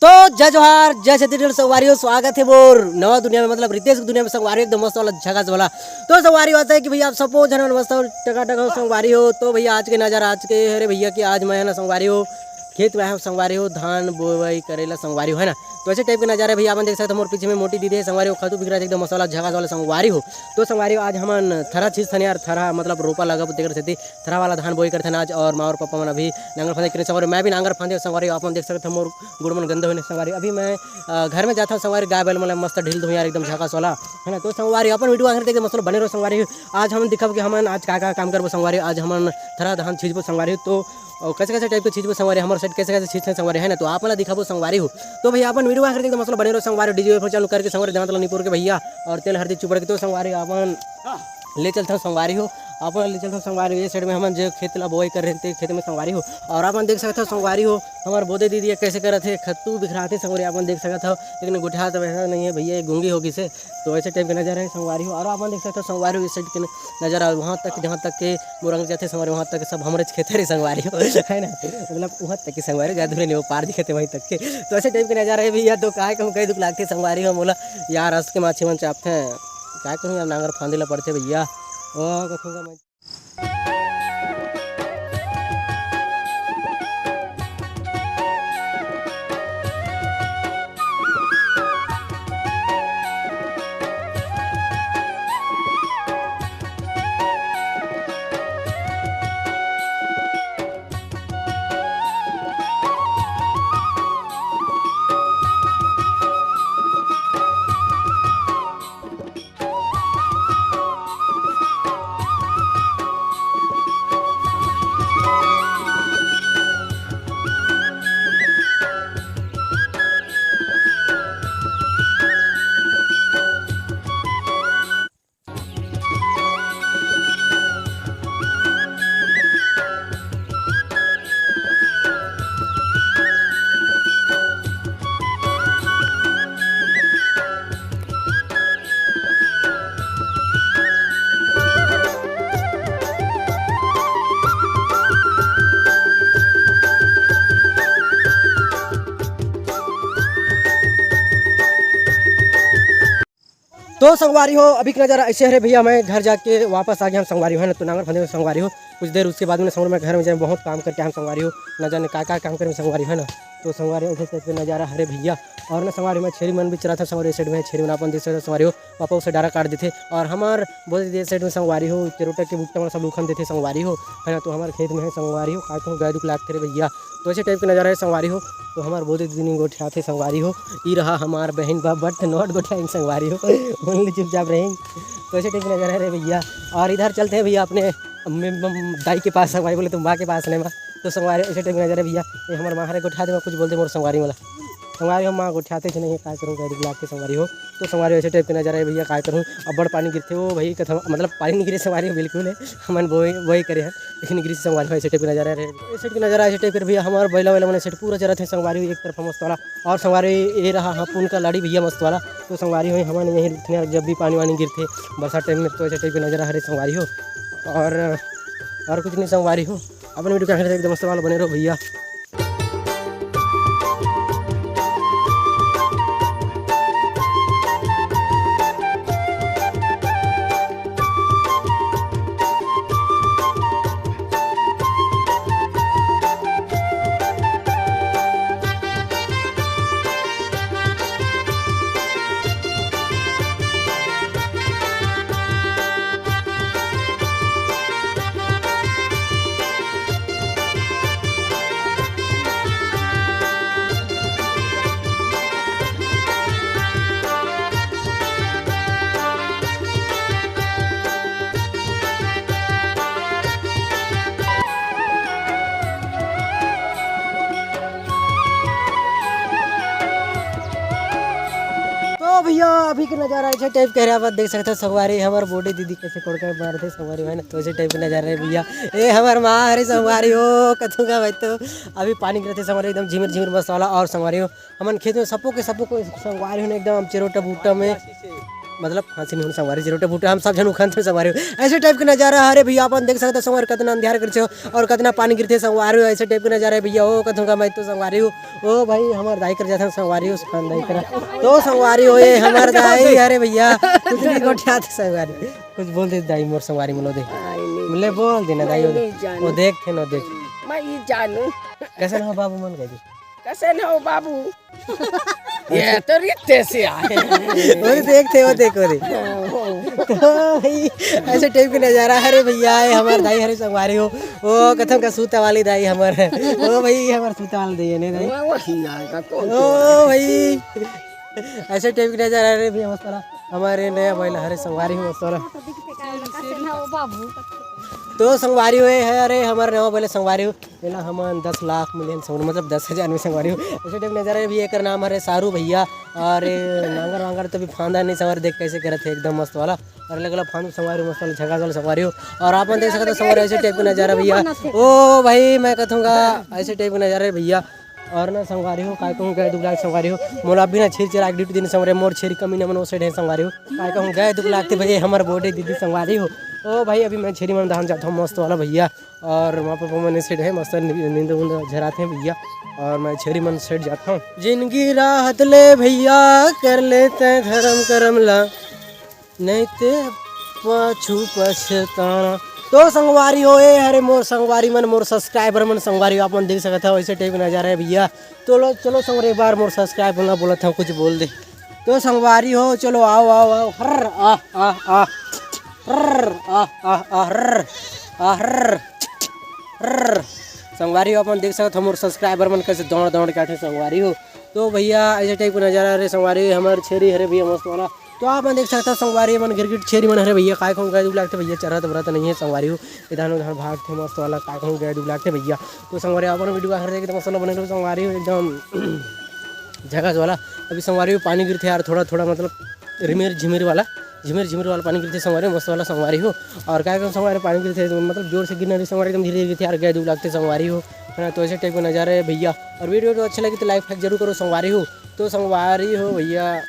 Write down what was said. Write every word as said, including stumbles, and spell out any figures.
तो जय जोहार, जय छत्तीसगढ़ संगवारी हो, स्वागत है मोर नवा दुनिया में, मतलब रितेश की दुनिया में संगवारी हो, एकदम मस्त वाला, झकास वाला। तो संगवारी हो, आशा है कि भैया आप सबो झन मन मस्त हो, टकाटक हो संगवारी हो। तो भैया आज के नजारा, आज के, अरे भैया कि आज मैं है ना संगवारी हो, खेत में आया हूँ संगवारी हो, धान बोवाई करेला संगवारी हो, है ना। तो ऐसे टाइप के नजारा है भैया, अपन देख सकते हो मोर पीछे में मोटी दीदी है संगवारी हो, खतू बिखरा एकदम मसाला झकास वाला संगवारी हो। तो संगवारी हो, आज हमन थरा छींचथन यार, थरा मतलब रोपा लगाबो तेकर सेती थरा वाला धान बोई करथन आज। और माँ और पापा मन अभी नांगर फांदे करथन संगवारी हो, मैं भी नांगर फांदे संगवारी हो, आप मन देख सकते हो मोर गोड़ मन गंदा होने संगवारी हो। अभी मैं अ, घर में जाता हूँ संगवारी हो, गाय बैल मन ला मस्त ढील दूँ यार एकदम झकास वाला, है ना। तो संगवारी हो, अपन वीडियो आखिर तक मस्त बने रहो संगवारी हो। आज हम दिखब कि हमन आज का का काम करबो संगवारी हो। आज हमन थरा धान छींचबो संगवारी हो, तो और कैसे कैसे टाइप के छींचबो संगवारी हो, हमर साइड कैसे कैसे छींचथन संगवारी हो, है ना। तो आप मन ला दिखाबो संगवारी हो। तो भैया अपन वीडियो आखिर तक मस्त बने रहो संगवारी हो। डीजे पर चालू करके संगवारी हो, धान ला निपोर के भैया और तेल हरदी चुपड़ के तो संगवारी हो अपन ले चलथन संगवारी हो, अपन ले चलथन संगवारी हो। ये साइड में हमन जो खेत ला बोआई कर रहे थे, खेत में संगवारी हो, और अपन देख सकते हो संगवारी हो, हमार बोदे दीदी कैसे करत हे, खत्तू बिखराते संगवारी अपन देख सकत हो, लेकिन गोठियात वैसा नहीं है भैया, ये गूंगी हो गिस हे। तो ऐसे टाइप के नजारा है संगवारी हो, और अपन देख सकते हो संगवारी हो, इस साइड के नजारा वहाँ तक, जहाँ तक के मोर अंग जाथे संगवारी, वहाँ तक सब हमरे खेत हरे संगवारी हो, है ना, मतलब वहाँ तक के संगवारी हो, जहाँ दूर नहीं वो पार दिखते वहीं तक के। तो ऐसे टाइप के नजारा है भैया, तो काय कहूँ, कई दुख लागते संगवारी हो मोला, यार अस के माछी मन चापथे, काय कहूँ यार, नांगर फांदे ला पड़थे भैया। ओ कथूंगा मैं। तो संगवारी हो, अभी के नजारा ऐसे हरे भैया, मैं घर जाके वापस आ गया हम संगवारी हो, है ना। तो नांगर फंदे संगवारी हो, कुछ देर उसके बाद में संगवारी मैं घर में जाए, बहुत काम करके हम संगवारी हो, ना जाने का का काम करे संगवारी हो, है ना। तो संगवारी हो, ऐसे टाइप के नजारा हरे भैया। और ना संगवारी में छेरी मन भी चराथे संगवारी हो, साइड में छेरी मन अपन देख सकते हो संगवारी हो, पापा उसे डारा काट देथे। और हमार बोदे दीदी साइड में संगवारी हो, चरोटा के बुट्टा मन सब लुखन देथे संगवारी हो, है ना। तो हमार खेत में है संगवारी हो, का कहूँ गाय दुख लागथे रे भैया। तो ऐसे टाइप के नजारा है संगवारी हो। तो हमार बोदे दीदी गोठियाथे संगवारी हो, ई रहा हमार बहन बा, but not गोठियाइन संगवारी हो, only चुपचाप रहें। तो ऐसे टाइप के नजारा है रे भैया। और इधर चलते हैं भैया अपने मम-, मम-, दाई के पास, संगवारी बोले तो माँ के पास नहीं माँ। तो संगवारी ऐसे टाइप के नजारा है भैया, ये हमार माँ हरे गोठिया दे, मैं कुछ बोल दे मोर संगवारी वाला। संगवारी हो, माँ गोठियाते नहीं, का करूँ, गाय दुख लागथे संगवारी हो। तो संगवारी हो, ऐसे टाइप के नजारा है भैया, काय करूँ, अब्बड़ पानी गिरथे, ओ भाई, कथम, मतलब, पानी नहीं गिरे संगवारी हो, बिल्कुल है, हमन बोए, बोए करे हैं, लेकिन गिरथे संगवारी हो, ऐसे टाइप के नजारा है। ऐसे टाइप के नजारा, ऐसे टाइप के भैया, हमार बैला वैला मन ऐसे पूरा चरत हे संगवारी हो, एक तरफ मस्त वाला, और संगवारी ये रहा, हाँ, पुन का लाड़ी भैया मस्त वाला। तो संगवारी हो, हमन यहीं रुकथे, जब भी पानी वानी गिरथे बरसात टाइम में, तो ऐसे टाइप के नजारा हरे संगवारी हो, और, और कुछ नहीं संगवारी हो, अपन वीडियो के आखिर तक एकदम मस्त वाला बने रहो भैया। तो भैया, अभी के नजारा ऐसे टाइप के हरे, आप देख सकते हो संगवारी, हमर बोदे दीदी कैसे कोड़ के मारथे संगवारी, है ना। तो ऐसे टाइप के नजारा है भैया, ए हमर माँ हरे संगवारी हो, कथूंगा भाई। तो अभी पानी गिरथे संगवारी, एकदम झिमिर झिमिर मस्त वाला। और संगवारी हो, हमन खेत में सबो के सबो को संगवारी हो ना, एकदम चरोटा बूटा में। मतलब फांसी नहीं होना संगवारी, चिरोटे बूटा हम सब झन उखन थे संगवारी हो। ऐसे टाइप के नजारा हरे भैया, अपन देख सकते हो संगवारी, कितना अंधियार कर छो और कितना पानी गिरथे संगवारी हो। ऐसे टाइप के नजारा है भैया, ओ कथों का मैं तो संगवारी हो। ओ भाई, हमार दाई कर जाथन संगवारी हो, सुखान दाई करा। तो संगवारी हो, ये हमार दाई, अरे भैया, कुछ नहीं गोठियात संगवारी। कुछ बोल दे दाई, मोर संगवारी मन ल दे। ले बोल देना दाई, वो नहीं देख, जानू। वो देख थे ना देख। मैं ये जानू। कैसे ना हो बाबू मन कह दे। कैसे ना हो बाबू? ये तो रित्ते से आए। वो देख थे, वो देख, वो देख। तो भाई, ऐसे टाइप के नजारा, अरे भैया, ये हमार दाई हरे संगवारी हो। वो कथों का सूता वाली दाई हमार। ओ भाई, हमार सूता वाली दाई है, नहीं दाई? वो, वही आएगा, कौन ओ भाई, ऐसे टाइप के नजारा, अरे भैया, मस्त वाला। हमारे नया बैल हरे संगवारी हो, मस्त वाला। तो संगवारी हो, ये है, अरे हमारे नवा बैल संगवारी हो। एला हमन दस लाख मिलियन संगवारी, मतलब दस हजार में संगवारी हो। ऐसे टाइप नजारा भी, एकर नाम हरे सारू भैया। और ये नांगर वांगर तो भी फांदा नहीं संगवारी, देख कैसे करत है, एकदम मस्त वाला। और अलग अलग फांद संगवारी हो, मस्त वाला झकास वाला संगवारी हो। और आप मन देख सकते हो संगवारी, ऐसे टाइप का नजारा भैया। ओ भाई, मैं कथूंगा ऐसे टाइप का नजारा है भैया। और ना संगवारी हो, काय कहूँ गए दुख लाग संगवारी हो। मोला अभी ना छेरी चरा के ड्यूटी देने संगवारी, मोर छेरी कमी ना मन ओसे ढेर संगवारी हो। काय कहूँ गए दुख लागते भैया, हमर बोडे दीदी संगवारी हो। ओ भाई, अभी मैं छेरी मन दान जाता हूँ मस्त वाला भैया। और माँ पापा मन सेठ है मस्त नी-, नींद उंद झरात हैं भैया। और मैं छेरी मन सेठ जाता हूँ। जिनकी राहत ले भैया, कर लेते हैं धर्म करम ला, नहीं ते पाछू पछताना। तो संगवारी हो, ए हरे मोर संगवारी मन, मोर सब्सक्राइबर मन संगवारी हो, आप मन देख सकत हो ऐसे टाइप नजारा है भैया। तो लो, चलो संगवारी, एक बार मोर सब्सक्राइबर ना बोलत हूँ, कुछ बोल दे। तो संगवारी हो, चलो आओ, आओ, आओ। हर्र, आ, आ, आ। हर्र, आ, आ, आ, हर्र, आ, हर्र, हर्र। संगवारी हो, अपन देख सकत हो मोर सब्सक्राइबर मन कैसे दौड़ दौड़ के आथे संगवारी हो। तो भैया ऐसे टाइप का नजारा रे संगवारी, हमर छेरी हरे भैया मस्त वाला। तो आप मन देख सकत हो संगवारी मन गिरगिट छेरी मन हरे भैया, काय कहूँ गए दुख लागते भैया, चरत बरत नहीं है संगवारी हो। इधर उधर भागते मस्त वाला, काय कहूँ गए दुख लागते भैया। तो संगवारी अपन वीडियो हर देखे तो मस्त वाला बने रहो संगवारी हो, एकदम झकास वाला। अभी संगवारी हो पानी गिरथे यार, थोड़ा थोड़ा मतलब रिमिर झिमिर वाला, झिमिर झिमिर वाला पानी गिरथे संगवारी हो, मस्त वाला संगवारी हो। और काय कहूँ संगवारी हो, पानी गिरथे तो मतलब जोर से गिरना नहीं संगवारी, एकदम धीरे धीरे गिरथे यार, गए दुख लागते संगवारी हो, है ना। तो ऐसे टाइप का नजारा है भैया। और वीडियो, वीडियो अच्छा लगे तो लाइक फाइक जरूर करो संगवारी हो। तो संगवारी हो भैया,